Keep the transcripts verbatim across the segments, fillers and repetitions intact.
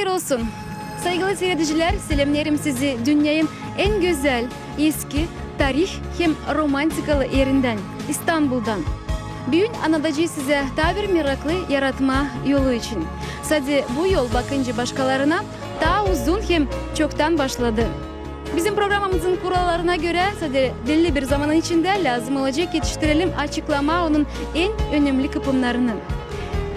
Olsun. Saygılı siiredicilär, selämneerim sizi dünneyin en gözäl, eski, tarih hem romantikalı erindän, İstanbuldan. Büün annadacez sizä taa bir meraklı yaratma yolu için. Sade bu yol, bakınca başkalarına, taa uzun hem çoktan başladı. Bizim programamızın kurallarına görä, sade belli bir zamanın içindä lääzım olacek etiştirelim açıklamaa onun en önemli kıpımnarını.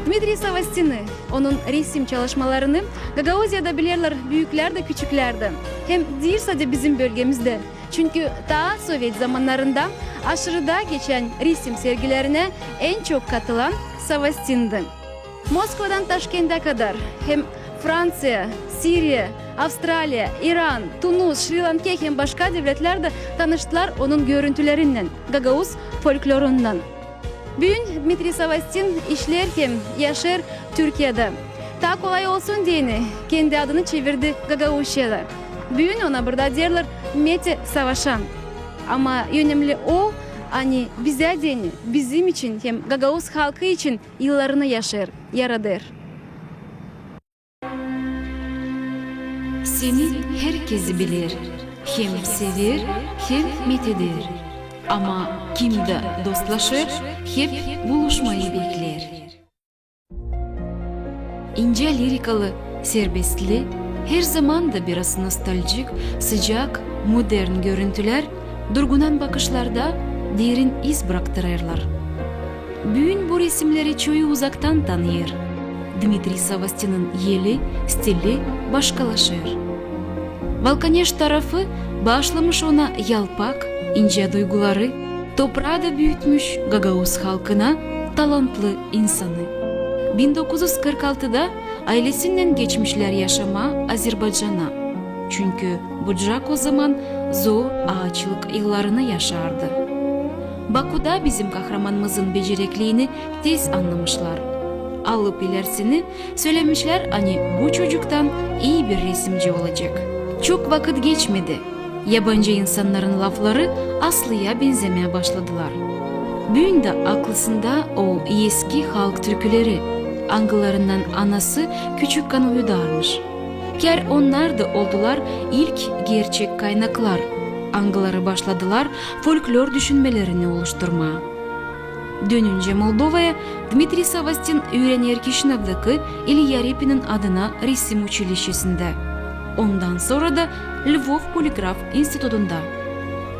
Dmitriy Savastini, onun resim çalışmalarını Gagauziyada bilerlär büüklär dä, küçüklär dä. Hem diil sade bizim bölgemizdä. Çünkü taa sovet zamannarında aşırıda geçän resim sergilerinä en çok katılan Savastindi. Moskvadan Taşkendä kadar hem Franţiya, Siriya, Avstraliya, İran, Tunus, Şri-Lanka hem başka devletlär dä tanıştılar onun görüntülerinnän, gagauz folklorunnan. Büün Dmitriy Savastin işleer hem yaşêêr Türkiyada. Taa kolay olsun deyni, kendi adını çevirdi Gagauziyada. Büün ona burada deerlär Mete Savaşan. Ama önemli o, ani bizä deyni, bizim için hem gagauz halkı için yıllarını yaşêêr, yaradêr. Seni herkezi biler, hem sever, hem metheder. Ama kim dä dostlaşêr, hep buluşmayı bekleer. İncä lirikalı, serbestli, herzaman da biraz nostaljik, sıcak, modern görüntülär durgunan bakışlarda derin iz braktırêrlar. Büün bu resimneri çoyu uzaktan tanıyêr. Dmitriy Savastinin eli, stili başkalaşêr. Valkaneş tarafı baaşlamış ona yalpak, incä duyguları, topraa da büütmüş gagauz halkına talantlı insanı. Bin dokuz üz kırk altıda aylesinnän geçmişlär yaşamaa Azerbaycana. Çünkü Bucak o zaman zor aaçlık yıllarını yaşardı. Bakuda bizim kahramanımızın becerekliini tez annamışlar. Alıp ilerisini, sölemişlär, ani bu çocuktan ii bir resimci olacek. Çok vakıt geçmedi. Yabancı insannarın lafları aslıya benzemää başladılar. Büün dä aklısında o eski halk türküleri, angılarınnan anası küçükkän uyudarmış. Kär onnar da oldular ilk gerçek kaynaklar, angıları başladılar folklor düşünmelerini oluşturmaa. Dönüncä Moldovaya, Dmitriy Savastin üürener Kişinövdaki İlya Repinin adına resim uçilişçesindä. Ondan sora da Lvov poligraf institutunda.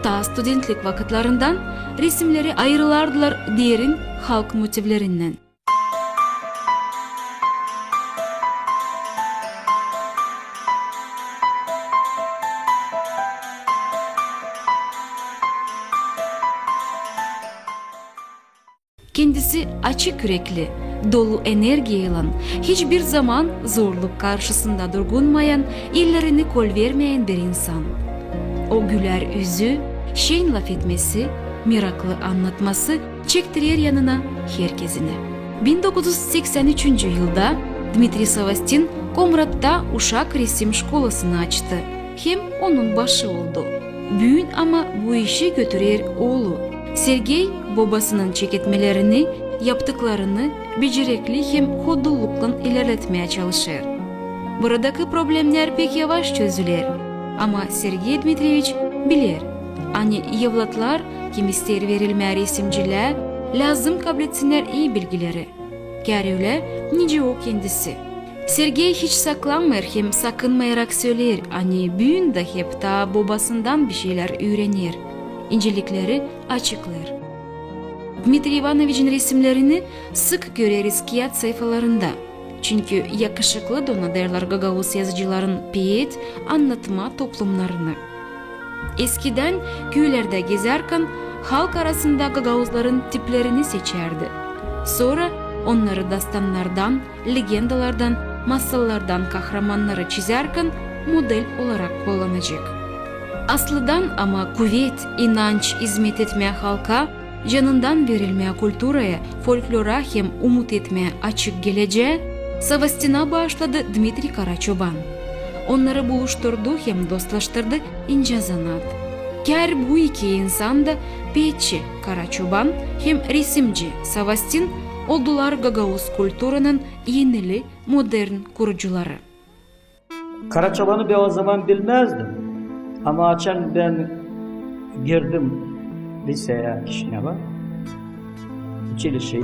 Taa studentlik vakıtlarından resimneri ayırılardılar derin halk motivlerinnän. Kendisi açık ürekli, dolu energiyaylan, hiçbir zaman zorluk karşısında durgunmayan, ellerini kolvermeyän bir insan. O gülär üzü, şen lafetmesi, meraklı annatması çektirer yanına herkezini. Bin dokuz üz seksän üçüncü yılda Dmitriy Savastin Komratta uşak resim şkolasını açtı hem onun başı oldu. Büün ama bu işi götürer oolu. Sergey bobasının çeketmelerini, yaptıklarını becerekli hem hodulluklan ilerletmää çalışêr. Buradakı problemnär pek yavaş çözüler. Ama Sergey Dmitriyeviç biler, ani evlatlar, kim isteer verilmää resimcilää, lääzım kabledinnär ii bilgileri. Kär ölä, nicä o kendisi. Sergey hiç saklanmêêr hem sakınmayarak söleer, ani büün dä hep taa bobasından bişeylär üürener, incelikleri açıklêêr. Dmitriy İvanoviçin resimnerini sık göreriz kiyat sayfalarında. Çünkü yakışıklı donadêrlar gagauz yazıcıların peet, annatma toplumnarını. Eskidän küülerdä gezärkän halk arasında gagauzların tiplerini seçärdi. Sora onnarı dastannardan, legendalardan, masallardan kahramannarı çizärkän model olarak kullanacek. Aslıdan ama kuvet, inanç, izmet etmää halka, canından verilmää kulturaya, folklora hem umut etmää açık gelecää Savastina baaşladı Dmitriy Karaçoban. Onnarı buluşturdu hem dostlaştırdı incä zanaat. Kär bu iki insan da, peetçi Karaçoban hem resimci Savastin, oldular gagauz kulturanın enili modern kurucuları. Karaçabanı bän o zaman bilmäzdim. Ama açan bän girdim liseyä Kişineva, uçilişeyä,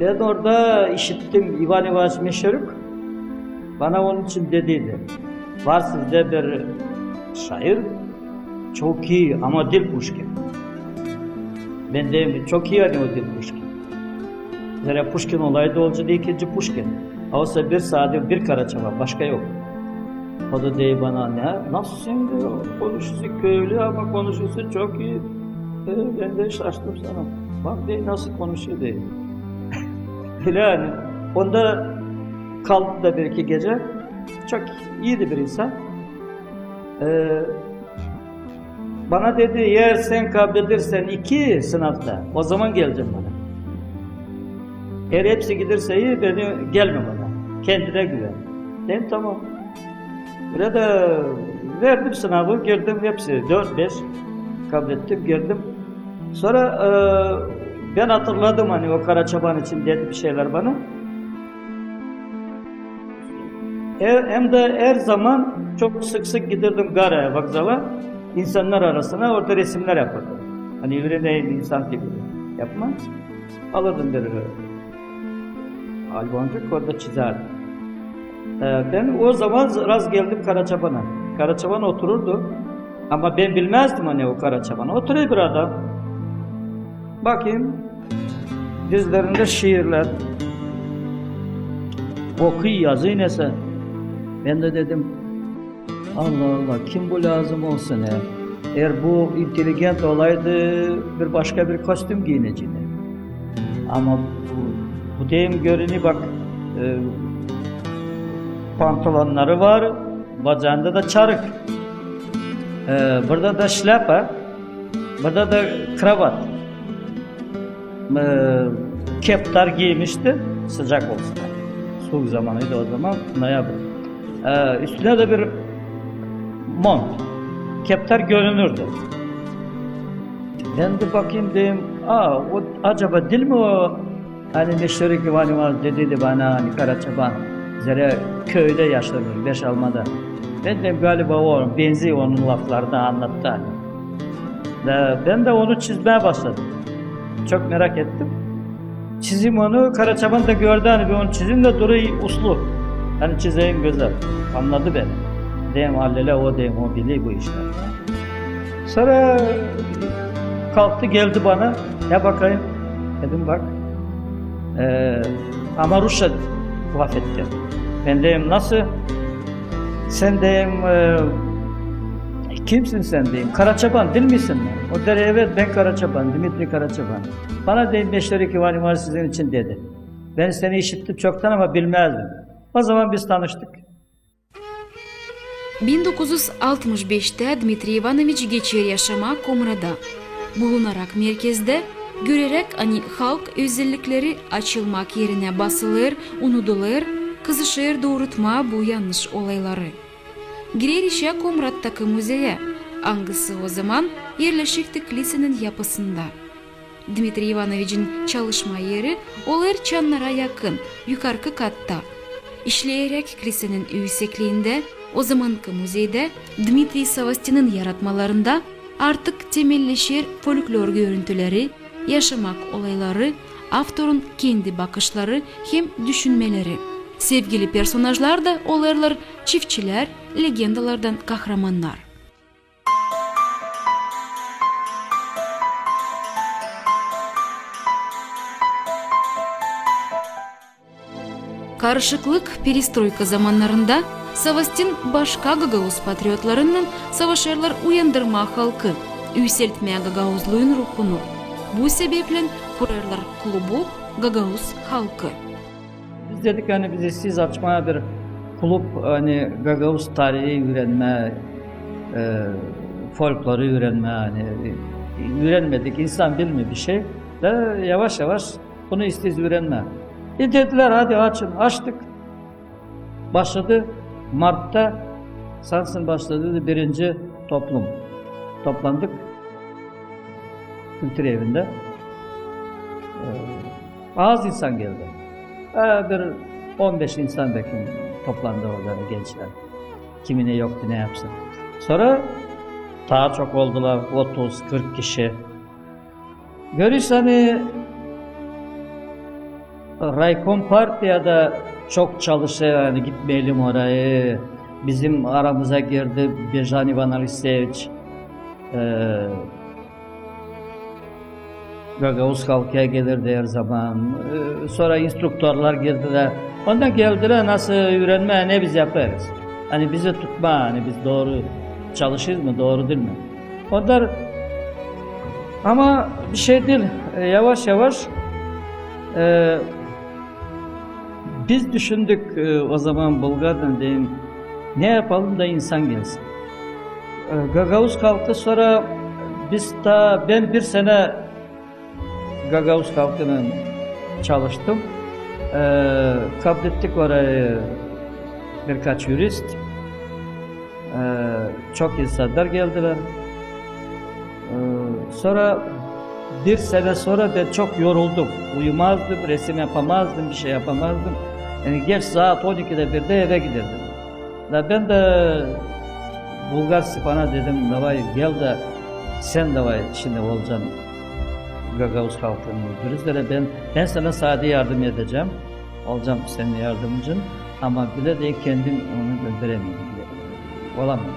bän orada işittim İvan İvanoviç Meşeruk. Bana onun için dediydi: "Var sizdä bir şair, çok ii, ama diil Puşkin." Bän deerim: "Çok ii, ani o diil Puşkin." Zerä Puşkin olaydı, olaceydı ikinci Puşkin. A oysa bir sade bir Karaçaban, başka yok. O da deer bana: "Ne? Nasıl sän dä konuşuyorsun, köylü, ama konuşuyorsun çok ii." E, bän dä şaştım sana. Bak, deer, nasıl konuşuyor, deer. Ölä ani. Onda kaldım da bir iki gecä. Çok iidi bir insan. E, bana dedi: "Eer sän kabledersän iki sınavda, o zaman gelecäm bana. Eer hepsi giderse ii, beni gelmä bana. Kendinä güvän." Deerim: "Tamam." Ölä dä verdim sınavı, girdim hepsi, dört, beş kablettim, girdim. Sora, e, bän hatırladım, ani o Karaçaban için dedi bir şeylär bana. E, hem dä her zaman çok sık-sık giderdim garaya, vokzala, insannar arasına, orada resimnär yapırdım. Ani üüreneyim insan tipi yapmaa. Alırdım bir, e, albomcuk, orada çizärdim. E, bän o zaman rastgeldim Karaçabana. Karaçaban otururdu. Ama bän bilmäzdim, ani o Karaçaban. Oturêr bir adam. Bakêrım, dizlerindä şiirlär. Okuyêr, yazêr neysä. Bän dä dedim: "Allah Allah, kim bu lääzım olsun, e? Eer bu inteligent olaydı, bir başka bir kostüm giineceydi." Ama bu, bu deerim, görünüyor, bak, e, pantolonnarı var, bacağında da çarık. E, burada da şläpa, burada da kravat. E, keptar giymişti, sıcak olsun. Suuk zamanıydı o zaman, noyabr. E, üstünä dä bir mont. Keptar görünürdü. Bän dä bakêrım, deerim: "A, o acaba diil mi o, ani Meşerik İvan İvanoviç dediydi bana, ani Karaçaban, zerä köydä yaşêêrmış, Beşalmada." Bän deerim: "Galiba o, benzeer onun laflarına, annattı." Da bän dä onu çizmää başladım. Çok merak ettim. Çizim onu, Karaçaban da gördü, ani bän onu çizim dä durêr uslu. Ani çizeyim gözäl. Annadı beni. Deerim: "Allelä, o," deerim, "o biler bu işleri." Sora kalktı, geldi bana. "Ya bakayım." Dedim: "Bak." E, ama rusça lafetti. Bän deerim: "Nasıl? Sän," deerim, e, "kimsin sän?" deerim. "Karaçaban diil misin?" O deer: "Evet, bän Karaçaban, Dmitriy Karaçaban." "Bana," deerim, "Meşerik İvan İvanoviç sizin için dedi. Bän seni işittim çoktan, ama bilmäzdim." O zaman biz tanıştık. Bin dokuz üz altmış beştä Dmitriy İvanoviç geçer yaşamaa Komrada. Bulunarak merkezdä, göreräk, ani halk özellikleri açılmak erinä basılêr, unudulêr, kızışêr doorutmaa bu yannış olayları. Girer işä Komrattaki muzeyä, angısı o zaman erleşikti klisenin yapısında. Dmitriy İvanoviçin çalışma eri olêr çannara yakın, yukarkı katta. İşleyeräk klisenin üüsekliindä, ozamankı muzeydä Dmitriy Savastinin yaratmalarında artık temelleşer folklor görüntüleri, yaşamak olayları, avtorun kendi bakışları hem düşünmeleri. Sevgili personajlar da olêrlar çiftçilär, legendalardan kahramannar. Karışıklık, perestroyka zamannarında Savastin başka gagauz patriotlarınnan savaşêrlar uyandırmaa halkı, üüseltmää gagauzluun ruhunu. Bu sebeplän kurêrlar klubu "Gagauz halkı". Biz dedik, ani biz isteeriz açmaa bir klub, ani gagauz tarihi üürenmää, e, folkloru üürenmää, ani, e, üürenmedik, insan bilmeer bir şey. Da yavaş-yavaş bunu isteeriz üürenmää. E, dedilär, hadi açın, açtık. Başladı martta, sansın başladı birinci toplum. Toplandık kültür evindä. E, Az insan geldi. E, bir on beş insan bekim toplandı orada gençlär. Kimine yoktu, ne yapsın. Sora taa çok oldular, otuz, kırk kişi. Görürsen, ani raykom partiyada çok çalışêr, ani gitmeyelim oraya. Bizim aramıza girdi Bejan İvan Alekseeviç. E, Gagauz halkı gelirdi her zaman. E, sora instruktorlar girdilär. Ondan geldilär, nasıl üürenmää, ne biz yapêrız. Ani bizi tutmaa, ani biz dooru çalışêrız mı, dooru diil mi? Ondan, ama bir şey diil, e, yavaş-yavaş, e, biz düşündük, e, o zaman Bulgardan, deyim, ne yapalım da insan gelsin. E, gagauz halkı sora biz taa, bän bir sene gagauz halkınnan çalıştım. E, kablettik orayı birkaç yurist. E, çok insannar geldilär. E, sora bir sene sora bän çok yoruldum. Uyumazdım, resim yapamazdım, bir şey yapamazdım. Yani geç saat on ikidä, birdä evä giderdim. Da bän dä Bulgar Stepana dedim, davay gel dä sän davay şindi olacan gagauz halkının müdürü. Bän, bän sana sade yardım edecäm. Olacam senin yardımcın. Ama bilä dä kendim onu gönderemeyim. Olamam.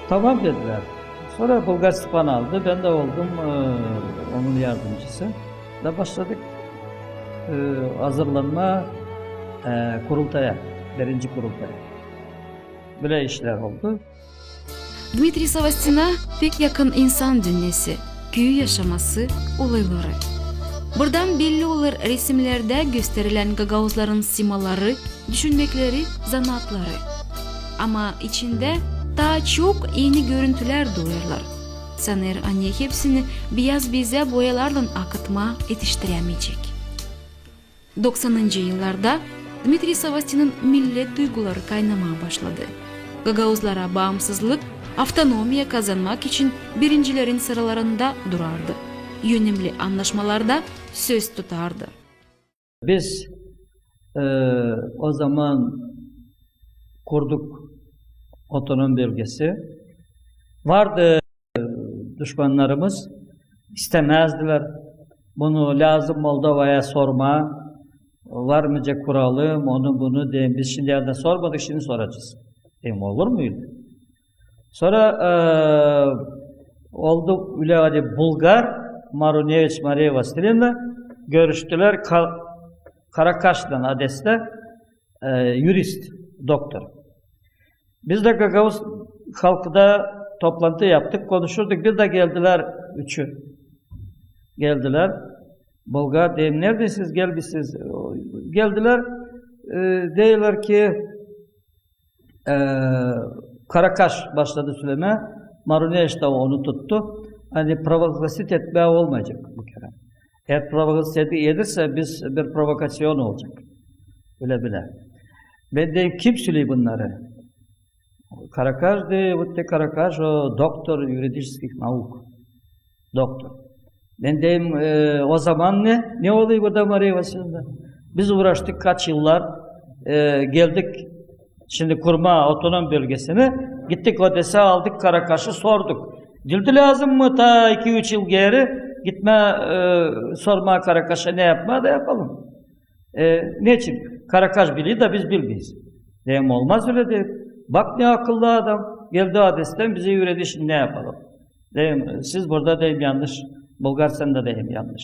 Tamam dedilär. Sora Bulgar Stepan aldı. Bän dä oldum, e, onun yardımcısı. Da başladık, e, hazırlanmaa, e, kurultaya, birinci kurultaya. Bölä işlär oldu. Dmitriy Savastina pek yakın insan dünnesi, küüyü yaşaması, olayları. Buradan belli olur resimlerdä gösterilän gagauzların simaları, düşünmekleri, zanaatları. Ama içindä taa çok eni görüntülär durêrlar. Sanêr, ani hepsini biyaz bezä boyalarlan akıtmaa etiştirämeyecek. Doksanıncı yıllarda Dmitriy Savastinin millet duyguları kaynamaa başladı. Gagauzlara baamsızlık, avtonomiya kazanmak için birincilerin sıralarında durardı. Önemli annaşmalarda söz tutardı. Biz, e, o zaman kurduk otonom bölgesi. Vardı duşmannarımız, istämäzdilär. Bunu lääzım Moldovaya sormaa. Var mı nicä kuralım, onu bunu deyim. Biz şindiyärdän sormadık, şindi soracez. Deyim, olur mu ölä? Sora, e, oldu ölä, ani bulgar Maruneviç Mariya Vasilievna görüştülär Ka-, Karakaştan Odesada, e, yurist, doktor. Biz dä gagauz halkı da toplantı yaptık, konuşurduk. Bir dä geldilär üçü. Geldilär. Bulgar, deyim, neredesiz, gelmişsiz? Geldilär. E, deerlär ki, e, Karakaş başladı sölemää. Maruneviç dä onu tuttu. Ani provokasiya etmää olmayacek bu kerä. Eer provokasiya edersä, biz bir provokasion olacek. Ölä bilä. Bän deyim, kim söleer bunnarı? Karakaş, deer, вот te Karakaş, o doktor юридических наук. Doktor. Bän deyim, e, o zaman ne? Ne olêr burada, Mariya Vasilievna? Biz uuraştık kaç yıllar, e, geldik şindi kurmaa otonom bölgesini. Gittik Odesaya, aldık Karakaşı, sorduk. Diildi lääzım mı taa iki-üç yıl geeri gitmää, e, sormaa Karakaşa, ne yapmaa da yapalım. E, neçin? Karakaş biler da biz bilmeeriz. Deyim, olmaz ölä, deyim. Bak ne akıllı adam. Geldi Odesadan, bizä üüretti, şindi ne yapalım? Deyim, siz burada, deyim, yanlış. Bulgar, sän dä, deyim, yanlış.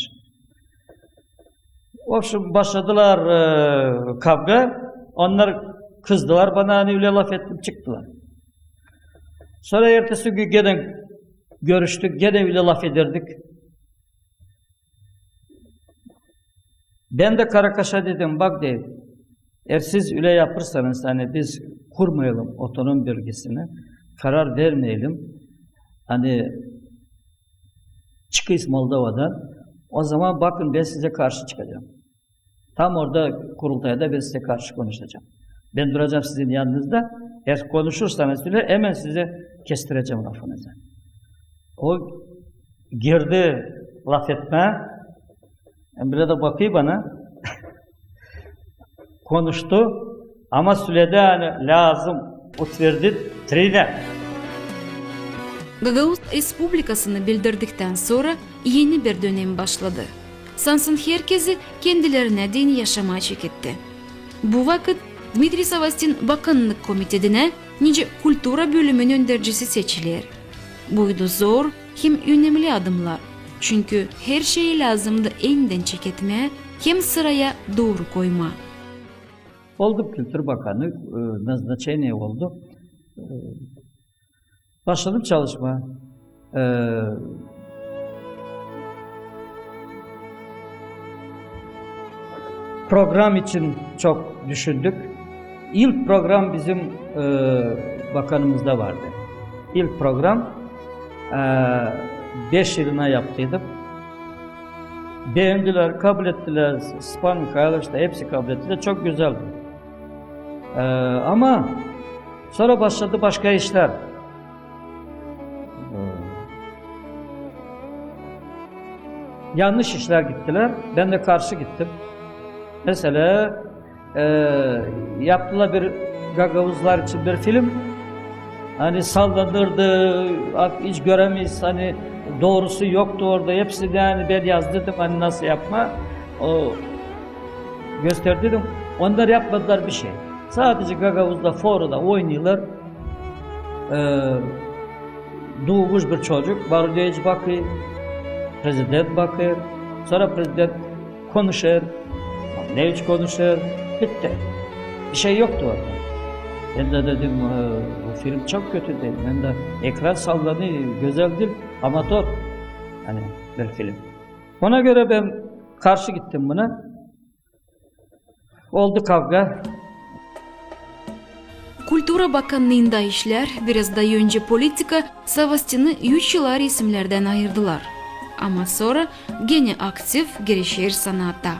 В общем, başladılar, e, kavga. Onnar kızdılar bana, ani ölä lafettim, çıktılar. Sora ertesi gün genä görüştük, genä ölä lafederdik. Bän dä Karakaşa dedim, bak, deyim, eer siz ölä yapêrsanız, ani biz kurmayalım otonom bölgesini, karar vermeyelim, ani çıkêrız Moldovadan, o zaman bakın, bän sizä karşı çıkacam. Tam orada kurultayda bän sizä karşı konuşacam. Bän duracam sizin yanınızda, eer konuşursanız ölä, hemen sizi kestirecäm lafınızı. O girdi lafetmää, hem bilä dä bakêr bana, konuştu. Ama söledä, ani lääzım utverdic triner. Gagauz Respublikasını bildirdiktän sora eni bir dönem başladı. Sansın herkezi kendilerinä deyni yaşamaa çeketti. Bu vakıt Dmitriy Savastin Bakannık komitetindä nicä kultura bölümün öndercisi seçiler. Buydu zor hem önemli adımnar, çünkü herşeyi lääzımdı endän çeketmää hem sıraya dooru koymaa. Oldum kultura bakanı, e, nazначение oldu. E, başladım çalışmaa. E, program için çok düşündük. İlk program bizim, e, bakanımızda vardı. İlk program, e, beş yılına yaptıydık. Beendilär, kabul ettilär. Stepan Mihayloviç da, hepsi kabul ettilär. Çok gözäldi. E, ama sora başladı başka işlär. E, yannış işlär gittilär. Bän dä karşı gittim. Meselä, e, yaptılar bir gagauzlar için bir film. Ani sallanırdı, hiç görämeeriz, ani doorusu yoktu orada. Hepsini, ani bän yazdırdım, ani nasıl yapmaa. O gösterdim. Onnar yapmadılar bişey. Sadece gagauzlar forada oynêêrlar. E, duumuş bir çocuk, Baruneviç bakêr, prezident bakêr, sora prezident konuşêr, Baruneviç konuşêr, bitti. Bişey yoktu orada. Bän dä dedim, e, bu film çok kötü dedim. Bän dä ekran sallanêr, gözäl diil, amatör, ani bir film. Ona görä bän karşı gittim buna. Oldu kavga. Kultura bakannıında işlär, biraz da öncä politika Savastini üç yıl resimnerdän ayırdılar. Ama sora genä aktiv girişer sanaata.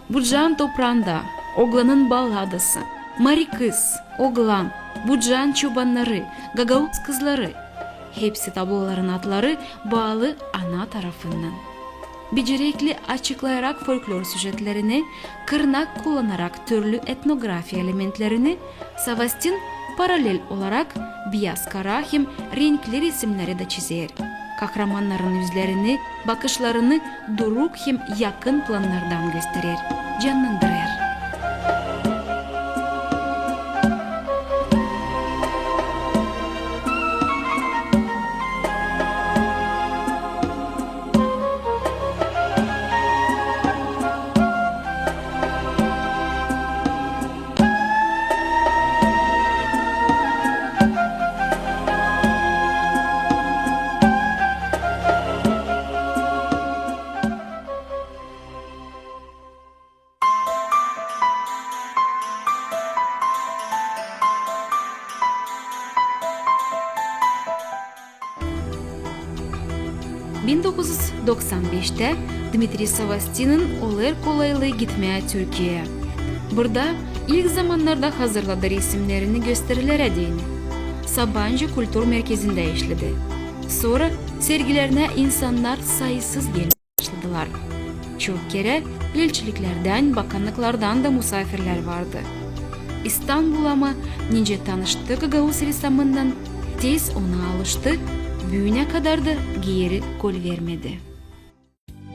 "Bucaan topraanda", "Oglanın balladası", "Mari kız", "Oglan", "Bucaan çobannarı", "Gagauz kızları". Hepsi tabloların adları baalı ana tarafınnan. Becerekli açıklayarak folklor süjetlerini, kırnak kullanarak türlü etnografiya elementlerini, Savastin paralel olarak biyaz-kara hem renkli resimneri dä çizer. Kahramannarın üzlerini, bakışlarını duruk hem yakın plannardan gösterer, cannandırêr. Bin dokuz üz doksan beştä Dmitriy Savastinin olêr kolaylıı gitmää Türkiyeyä. Burada ilk zamannarda hazırladı resimnerini gösterilerä deyni. Sabancı kultur merkezindä işledi. Sora sergilerinä insannar sayısız gelmää başladılar. Çok kerä elçiliklerdän, bakannıklardan da musaafirlär vardı. İstanbul ama nicä tanıştı gagauz ressamınnan, tez ona alıştı, büünä kadar da geeri kol vermedi.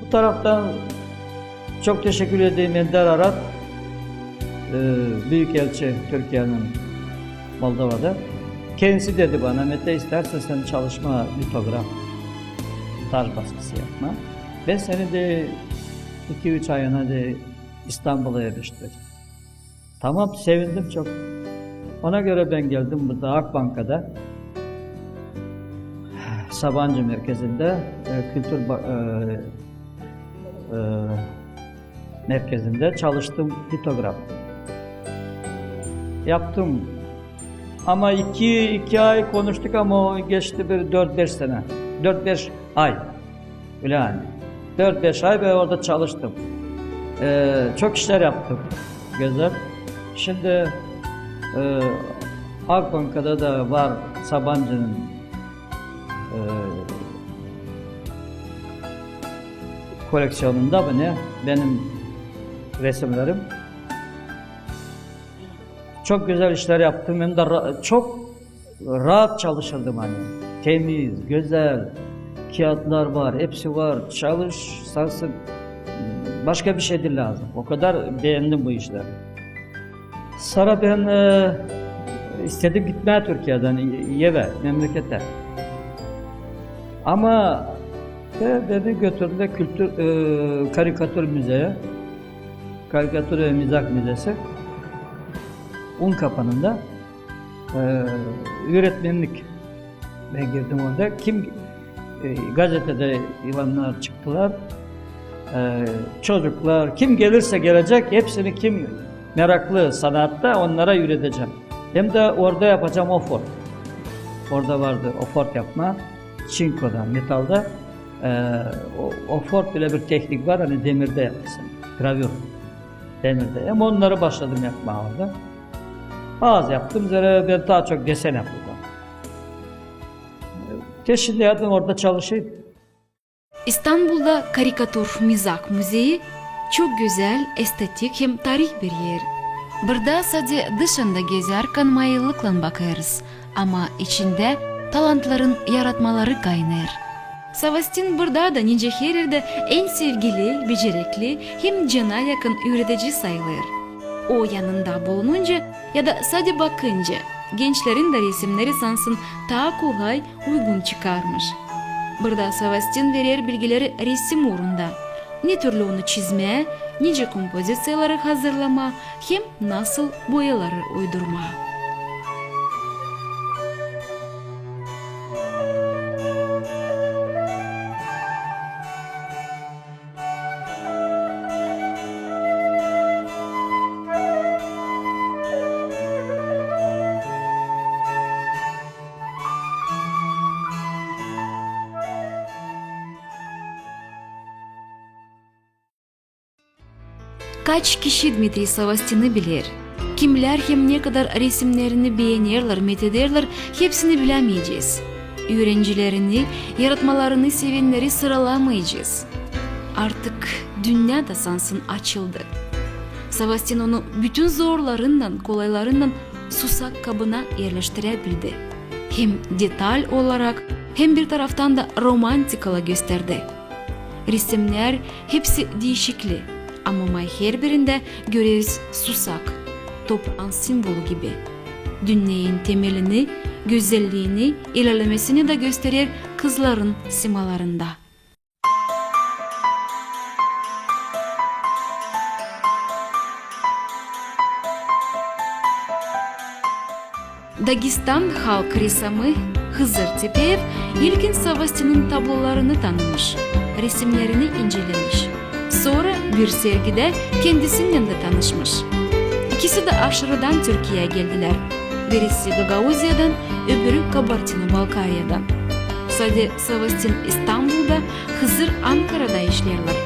Bu taraftan çok teşekkür edeyim Ender Arat, e, büyükelçi Türkiye'nin Moldova'da. Kendisi dedi bana, "Mete, istersen sen çalışma litograf, taş baskısı yapma. Ben seni de iki üç ayına de İstanbul'a yerleştireceğim." Tamam, sevindim çok. Ona göre ben geldim burada Akbanka'da, Sabancı merkezinde, e, kültür ba-, e, e, merkezinde çalıştım litograf. Yaptım. Ama iki, iki ay konuştuk ama o geçti bir dört beş sene. Dört beş ay. Öyle yani. Dört beş ay ben orada çalıştım. Ee, çok işler yaptım. Gözäl. Şimdi, e, Akbanka'da da var Sabancı'nın, e, koleksiyonunda mı ne benim resimlerim. Çok güzel işler yaptım. Hem de ra-, çok raat çalışırdım hani. Temiz, güzel, kiyatlar var, hepsi var. Çalış, sansın. Başka bir şey de lazım. O kadar beendim bu işleri. Sora bän, e, istedim gitmää Türkiyedän, e, evä, memleketä. Ama, e, beni götürdülär kültür, e, karikatür müzeyä. Karikatür ve mizah müzesi. Unkapanı'nda, e, üüretmenlik. Bän girdim orada. Kim, e, gazetedä ilannar çıktılar. E, çocuklar, kim gelirsä gelecek, hepsini kim meraklı sanatta, onnara üüredecäm. Hem dä orada yapacam ofort. Orada vardı ofort yapmaa. Çinkodan, metalda. E, o, ofort bölä bir tehnik var, hani demirdä yapmasın. Gravür. Demirdä. Hem onnarı başladım yapmaa orada. Az yaptım, zerä bän taa çok desen yaptım. Te şindi yarın orada çalışêrım. İstanbulda karikatür mizah müzeyi çok gözäl, estetik hem tarih bir er. Burada sade dışında gezärkän mayıllıklan bakêrız, ama içindä talantların yaratmaları kaynêêr. Savastin burada da nicä her erdä en sevgili, becerekli hem cana yakın üüredici sayılêr. O yanında bulununca ya da sade bakınca gençlerin dä resimneri sansın taa kolay uygun çıkarmış. Burada Savastin verer bilgileri resim uurunda. Ne türlü onu çizmää, nicä kompoziţiyaları hazırlamaa hem nasıl boyaları uydurmaa. Kaç kişi Dmitriy Savastinı biler? Kimlär hem ne kadar resimnerini beenerlär, methederlär, hepsini bilämeyecez. Üürencilerini, yaratmalarını sevenleri sıralamayacez. Artık dünnä da sansın açıldı. Savastin onu bütün zorlarından, kolaylarından susak kabına erleştiräbildi. Hem detal olarak, hem bir taraftan da romantikaylan gösterdi. Resimnär hepsi diişikli, ama may her birindä göreriz susak, topraan simvolu gibi. Dünneyin temelini, gözelliini, ilerlemesini dä gösterer kızların simalarında. Dagistan halk ressamı Hızır Tepeev ilkin Savastin'in tablolarını tanımış, resimnerini incelemiş. Sora bir sergidä kendisinnän dä tanışmış. İkisi dä aşırıdan Türkiyeyä geldilär. Birisi Gagauziyadan, öbürü Kabartino-Balkariyadan. Sade Savastin İstanbulda, Hızır Ankarada işlerlär.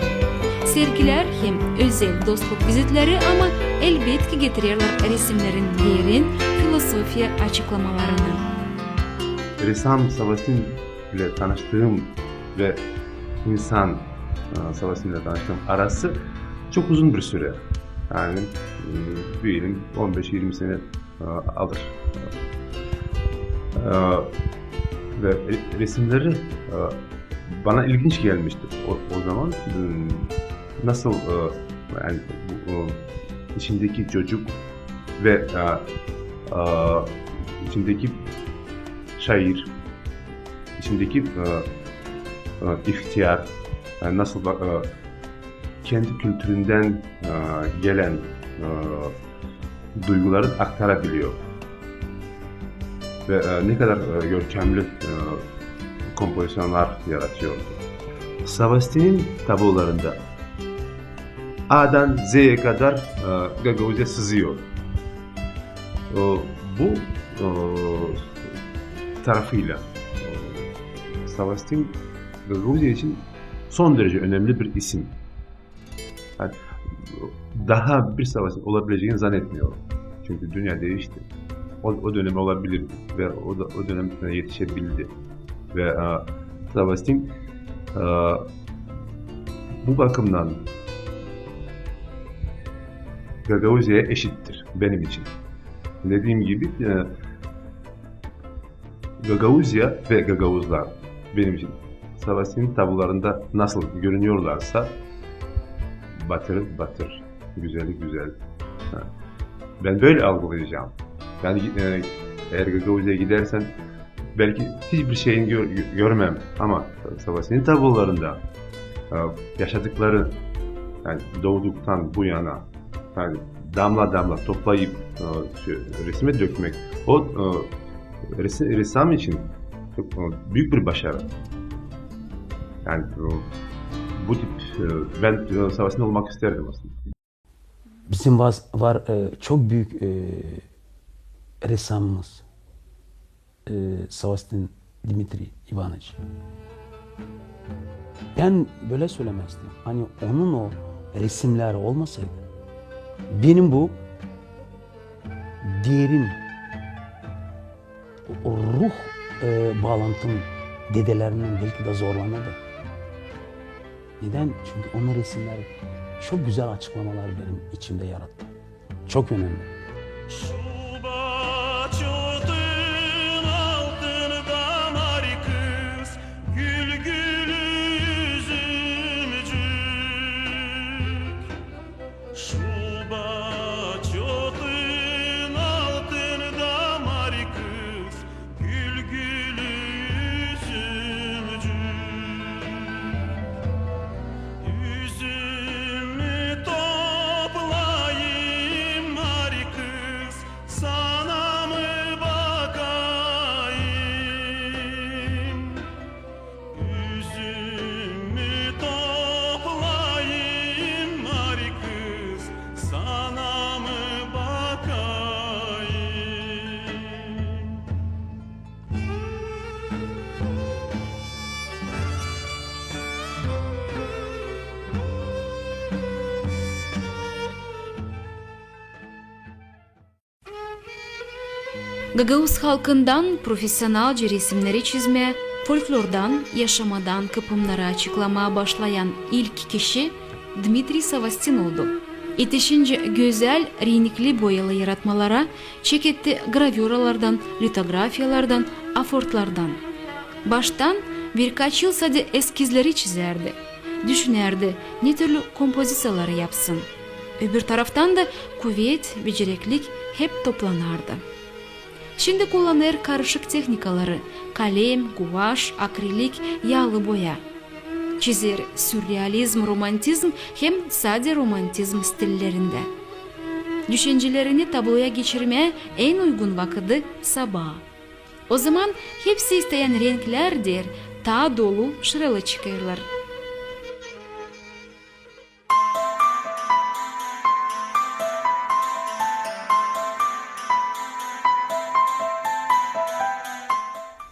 Sergilär hem özel dostluk vizitleri, ama elbetki getirerlär resimnerin derin filosofiya açıklamalarını. Ressam Savastin ile tanıştığım ve insan, e, Savastin ile tanıştığım arası çok uzun bir süre. Yani, e, diyelim on beş yirmi sene e, alır. E, ve re-, resimleri, e, bana ilginç gelmişti o, o zaman. Hmm, nasıl, e, yani, bu, e, içindeki çocuk ve, e, e, içindeki şair, içindeki, e, e, ihtiyar, yani nasıl bak-, e, kendi kültüründän, e, gelen, e, duyguları aktarabiliyor. Ve, e, ne kadar, e, görkemli, e, kompozisyonlar yaratıyordu. Savastin'in tablolarında A'dan Z'ye kadar, e, Gagauziya sızıyor. E, bu, e, tarafıyla, e, Savastin Gagauziya için son derece önemli bir isim. Yani, daha bir Savastin olabileceğini zannetmiyorum. Çünkü dünya değişti. O, o dönem olabilir ve o da, o dönem yetişebildi. Ve, e, Savastin, e, bu bakımdan Gagauziyaya eşittir benim için. Dediğim gibi, e, Gagauziya ve gagauzlar benim için Savastin'in tablolarında nasıl görünüyorlarsa, batırı batır, güzeli güzel. Ha. Ben böyle algılayacağım. Yani, e, eğer Gagauziya'ya gidersen belki hiçbir şeyini gör-, gö-, görmem ama Savastin'in tablolarında, e, yaşadıkları, yani doğduktan bu yana, yani damla damla toplayıp, e, şey, resme dökmek, o, e, resi-, ressam için çok, e, büyük bir başarı. Yani, e, bu tip, e, ben, e, Savastin olmak isterdim aslında. Bizim vaz-, var, e, çok büyük, e, ressamımız, e, Savastin Dmitriy İvanoviç. Ben böyle söylemezdim. Hani onun o resimleri olmasaydı, benim bu derin ruh, e, bağlantım dedelerinden belki de zorlanırdı. Neden? Çünkü onun resimleri çok güzel açıklamalar benim içimde yarattı. Çok önemli. Şu baçotun altında mari kız, gül gül üzümcük. Şu baçotun altında mari kız, gül gül üzümcük. Üzümü toplayım mari kız, sana mı bakayım? Üzümü toplayım mari kız, sana mı bakayım? Gagauz halkından profesionalca resimneri çizmää, folklordan, yaşamadan kıpımnarı açıklamaa başlayan ilk kişi Dmitriy Savastin oldu. Etişincä gözäl, renkli boyalı yaratmalara çeketti gravüralardan, litografiyalardan, afortlardan. Baştan birkaç yıl sade eskizleri çizärdi. Düşünärdi, ne türlü kompoziţiyaları yapsın. Öbür taraftan da kuvet, becereklik hep toplanardı. Şindi kullanêr karışık tehnikaları: kalem, guaş, akrilik, yaalı boya. Çizer sürrealizm, romantizm hem sade romantizm stillerindä. Düşüncelerini tabloya geçirmää en uygun vakıdı sabaa. O zaman hepsi isteyen renklär, deer, taa dolu, şıralı çıkêrlar.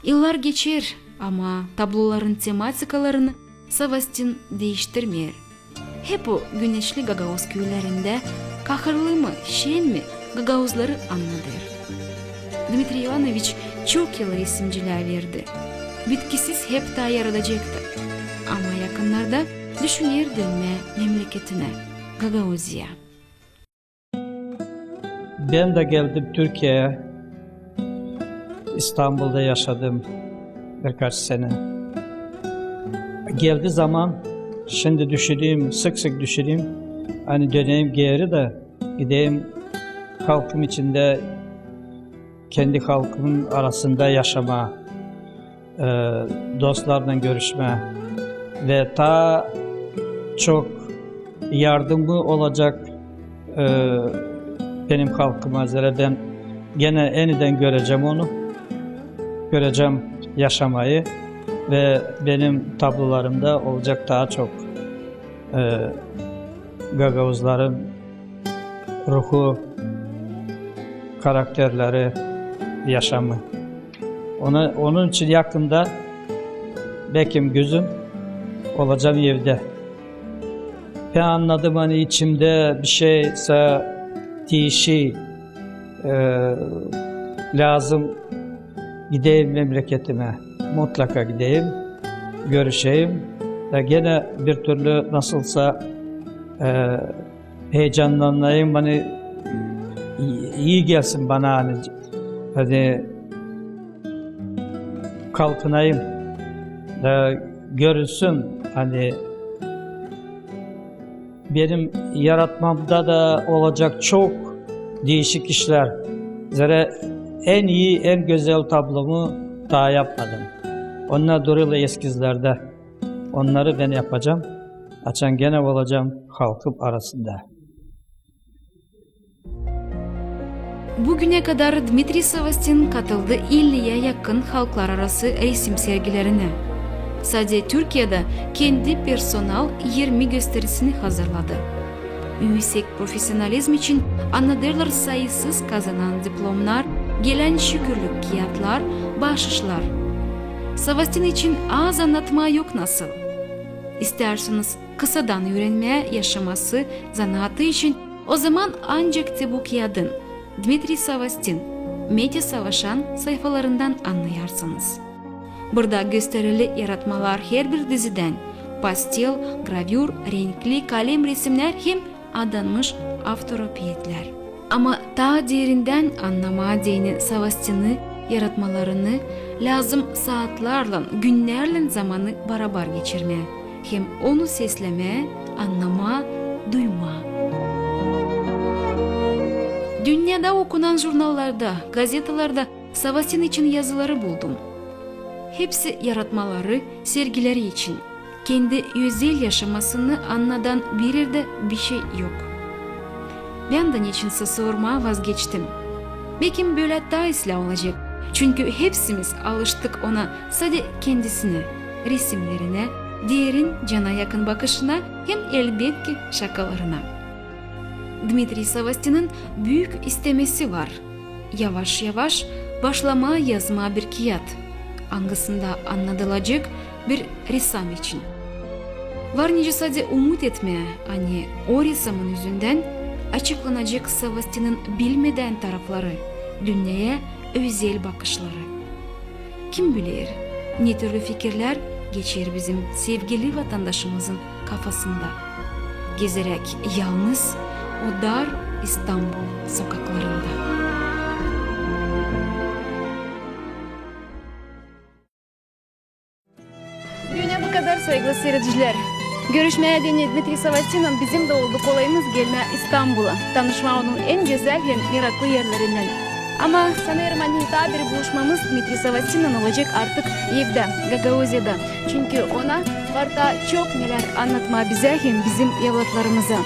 Yıllar geçer, ama tabloların tematikalarını Savastin diiştirmeer. Hep o güneşli gagauz küülerindä kahırlı mı, şen mi, gagauzları annadêr. Dmitriy İvanoviç çok yıl resimcilää verdi. Bitkisiz hep taa yaradacêktı. Ama yakınnarda düşüner dönmää memleketinä, Gagauziya. Ben dä geldim Türkiyeyä. İstanbulda yaşadım birkaç sene. Geldi zaman, şindi düşüneyim, sık-sık düşüneyim, ani döneyim geeri dä gideyim halkım içindä, kendi halkımın arasında yaşamaa, e, dostlarlan görüşmää ve taa çok yardımı olacak, e, benim halkıma, zerä bän genä enidän görecäm onu, görecäm yaşamayı ve benim tablolarımda olacak taa çok, e, gagauzların ruhu, karakterleri, yaşamı. Ona, onun için yakında bekim güzün olacam evdä. Bän annadım, ani içimdä bir şey sä diişi, e, lääzım gideyim memleketimä. Mutlaka gideyim, görüşeyim. Da genä bir türlü nasılsa, e, heyecanlanayım, ani İi, ii gelsin bana, ani, ani kalkınayım da görülsün, ani benim yaratmamda da olacek çok diişik işlär. Zerä en ii, en gözäl tablomu taa yapmadım. Onnar durêrlar eskizlerdä. Onnarı bän yapacam, açan genä olacam halkım arasında. Bu günä kadar Dmitriy Savastin katıldı elliyä yakın halklararası resim sergilerinä. Sade Türkiyedä kendi personal irmi gösterisini hazırladı. Üüsek profesionalizm için annadêrlar sayısız kazanan diplomnar, gelän şükürlük kiyatlar, baaşışlar. Savastin için az annatmaa yok nasıl. İstärseniz kısadan üürenmää yaşaması, zanaatı için, o zaman ancak te bu kiyadın, Dmitriy Savastin, Metya Savaşan sayfalarından annayarsınız. Burada gösterili yaratmalar herbir dizidän: pastel, gravür, renkli kalem resimnär hem adanmış avtoropetlär. Ama taa derindän annamaa deyni Savastini yaratmalarını lääzım saatlarlan, günnärlän zamanı barabar geçirmää hem onu seslemää, annamaa, duymaa. Dünnedä okunan jurnallarda, gazetalarda Savastin için yazıları buldum. Hepsi yaratmaları, sergileri için. Kendi özel yaşamasını annadan bir erdä bişey yok. Bän dä neçinsä sormaa vazgeçtim. Bekim bölä taa islää olacek. Çünkü hepsimiz alıştık ona sade kendisinä, resimlerinä, derin, cana yakın bakışına hem, elbetki, şakalarına. Dmitriy Savastinin büük istemesi var. Yavaş-yavaş başlamaa yazmaa bir kiyat, angısında annadılacek bir resam için. Var nicä sade umut etmää, ani o resamın üzündän açıklanacek Savastinin bilmedän tarafları, dünneya özel bakışları. Kim biler, ne türlü fikirlär geçer bizim sevgili vatandaşımızın kafasında, gezeräk yalnız o dar İstanbul sokaklarında. Büünä bu kadar, saygılı siiredicilär. Görüşmää deyni Dmitriy Savastinnän bizim dä oldu kolayımız gelmää İstanbula, tanışmaa onun en gözäl hem meraklı erlerindän. Ama sanêrım, ani taa bir buluşmamız Dmitriy Savastinnän olacek artık evdä, Gagauziyada. Çünkü ona var taa çok nelär annatmaa bizä hem bizim evlatlarımıza.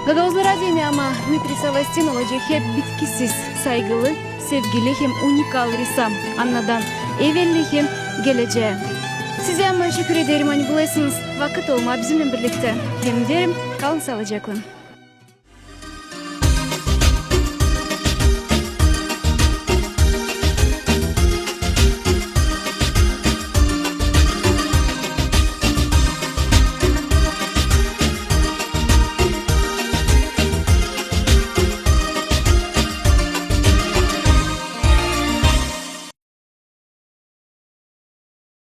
Gagauzlara deyni ama Dmitriy Savastin olacek hep bitkisiz, saygılı, sevgili hem unikal resam, annadan evelli hem gelecää. Sizä ama şükür ederim, ani bulêrsınız vakıt olmaa bizimnän birliktä. Hem deerim, kalın saalıcaklan.